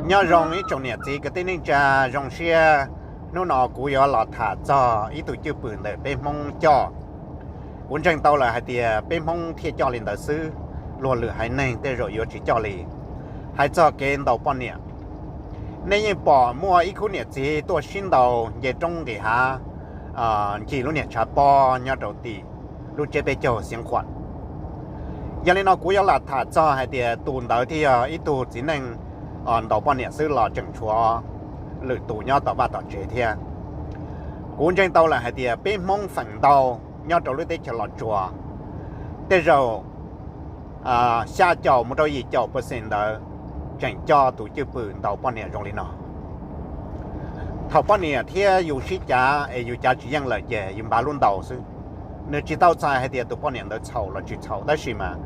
Nyob zoo ib tsoom niam txiv kwv tij neej tsa, zoo siab hnub no kuv yuav los tham txog ib tug cwj pwm ntawm peb Hmoob coj. Kuv ntseeg tau lawm hais tias peb Hmoob thiaj coj li ntawd xwb, luag lwm haiv neeg tej zaum yuav tsis coj li. Hais txog kev ntaus poj niam, nej yeej pom muaj ib khub niam txiv tuaj sib ntaus nce roob nqis hav, ncig lub niag tshav pob nyob rau tim lub tsiab peb caug Xiav Khuam. Yog li no kuv yuav lam tham txog hais tias tus ntawd thiaj yog ib tug txiv neej ntaus poj niam xwb los tseem tshuav lwm tus nyob tom vaj tom tsev thiab. Kuv ntseeg tau lawm hais tias peb Hmoob feem ntau nyob rau lub teb chaws Los Tsuas, tej zaum xya caum mus rau yim caum percent ntawd tseem coj tus cwj pwm ntaus poj niam zoo li no. Thaum poj niam thiab yus sib cav es yus cav tsis yeej lawm ces yus npav lub ntaus xwb. Nws tsis tau txhais hais tias tus poj niam ntawd txhaum los tsis txhaum, tab sis mas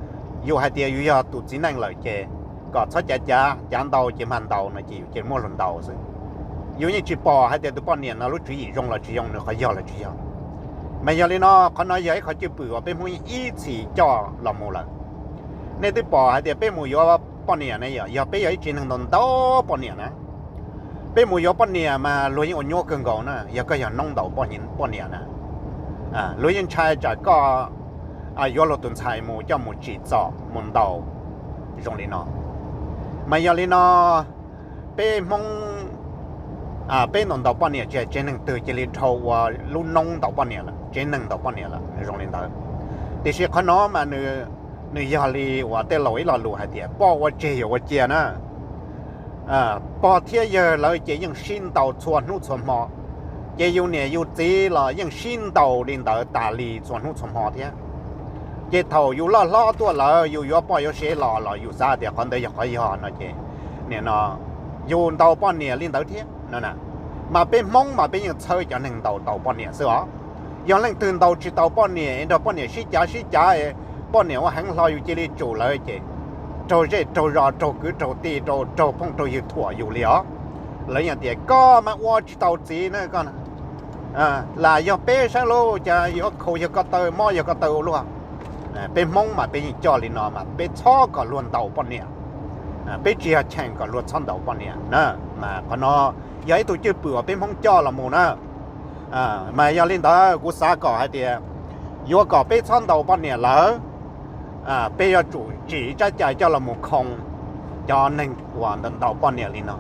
yus hais tias yus yog tus txiv neej lawm ces kom txhob cav cav, cav ntau ces mag ntaus no ces yus cia li muab luag ntaus xwb. Yus yeej tsis pom hais tias tus poj niam no lub tswv yim zoo los tsis zoo, nws qhov yog los tsis yog. Mas yog li no, qhov no yog ib qhov cwj pwm uas peb Hmoob yeej ib txhis coj los mus lawm. Nej twb pom hais tias peb mus yuav poj niam ne, yog peb yog ib tsev neeg ntaus ntaus poj niam na, peb mus yuav poj niam mas luag yeej ua nyuaj kawg nkaus na. Yog koj yog noob ntaus poj niam na, luag yeej ntshai tsam koj yuav luag tus ntxhais mus coj mus tsim txom mus ntaus zoo li no. Mas yog li no, peb Hmoob, peb ntaus ntaus poj niam tsis hais tsev neeg twg cia li dhau ua lub noob ntaus poj niam lawm, tsev neeg ntaus poj niam lawm zoo li ntawd. Tiam sis qhov no mas nws yog li uas tej laus ib lo lus hais tias poj ua tseg yawg ua cia na. Pog thiab yawg lawv ces yeej sib ntaus txhua hnub txhua hmo, ces yus niam yus txiv los yeej sib ntaus li ntawd tas li txhua hnub txhua hmo thiab. Ces thaum yus loj hlob tuaj lawm yus yuav poj yuav sev los los yus xav tias qhov ntawd yog qhov yog no ces, nim no yus ntaus poj niam li ntawd thiab no. Mas peb Hmoob mas peb yeej txhawb cov neeg ntaus tau poj niam xwb os. Yog leej twg ntaus tsis tau poj niam es nrog poj niam sib cav sib cav, poj niam ua heev hlo yus cia li tsum lawm ces raug zej raug zos raug kwv raug tij raug phooj raug ywg thuam yus li os. Lawv yeej tias koj mas ua tsis tau txiv na koj, lam yog peb saib lauj, cas yuav khaus yog ko taw mob yog ko taw ua luaj. Peb Hmoob mas peb yeej coj li no mas peb txhob kom luag ntaus poj niam. Peb tsis yog cheem kom luag txhob ntaus poj niam na. Mas qhov no yog ib tug cwj pwm uas peb Hmoob coj los mus na. Mas yog li ntawd kuv xav kom hais tias yuav kom peb txhob ntaus poj niam lawm, peb yuav tsum tsim tsab cai coj los mus khoo cov neeg uas ntaus poj niam li no.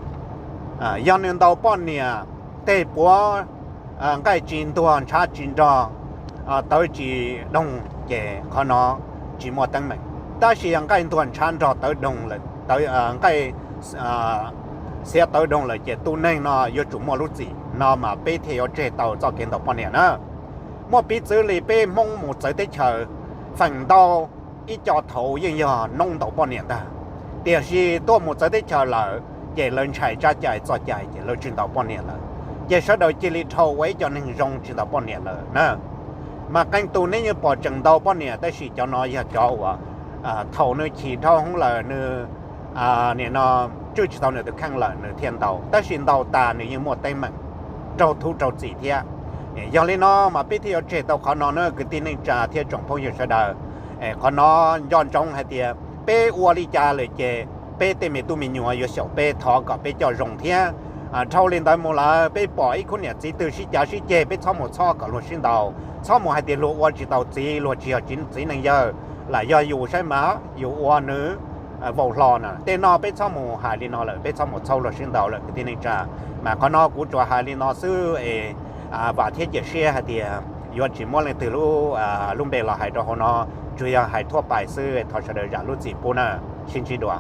Yog nws ntaus poj niam tej puav nqaij tsis ntuag ntshav tsis nrog, tawv tsis doog ces qhov no tsis muaj teeb meem. Tab sis yog nqaij ntuag ntshav nrog tawv doog lawm, nqaij xiav tawv doog lawm ces tus neeg no yuav tsum muaj lub txim no mas peb thiaj yuav tseg tau txoj kev ntaus poj niam na. Muaj piv txwv li peb Hmoob mus txawv teb chaws, feem ntau ib co thaud yeej yog noob ntaus poj niam ntag, tiam sis tuaj mus txawv teb chaws lawm ces lawv ntshai tsab cai txoj cai ces lawv tsis ntaus poj niam lawm, ces sawv daws cia li dhau ua ib co neeg zoo tsis ntaus poj niam lawm na. Mas qee tus neb yeej pom tseem ntaus poj niam, tab sis cov no yog cov uas thaum nws chim dhau hwv lawm, nws nim no tswj tsis tau nws tus kheej lawm nws thiaj ntaus, tab sis ntaus tas nws yeej muaj teeb meem raug thu raug txim thiab. Yog li no mas peb thiaj yuav tseg tau qhov no na kwv tij neej tsa thiab tsoom phooj ywg sawv daws. Qhov no nco ntsoov hais tias peb ua li cas lawm ces peb tej me tub me nyuam yuav xyaum peb, thov kom peb coj zoo thiab. Dhau li ntawd mus lawm peb pom ib khub niam txiv twg sib cav sib ceg peb txhob mus txhob kom luag sib ntaus, txhob mus hais tias luag ua tsis tau txiv, luag tsis yog txiv neej yawg, lam yog yus saib mas yus ua nws vau hlo na. Tej no peb txhob mus hais li no lawm, peb txhob mus txhob luag sib ntaus lawm kwv tij neej tsa. Mas qhov no kuv tsuas hais li no xwb es vam thiab cia siab hais tias yuav tsis muab leej twg lub npe los hais rau hauv no, tsuas yog hais thuab pais xwb, thov sawv daws zam lub txim pub na. Sib ntsib dua.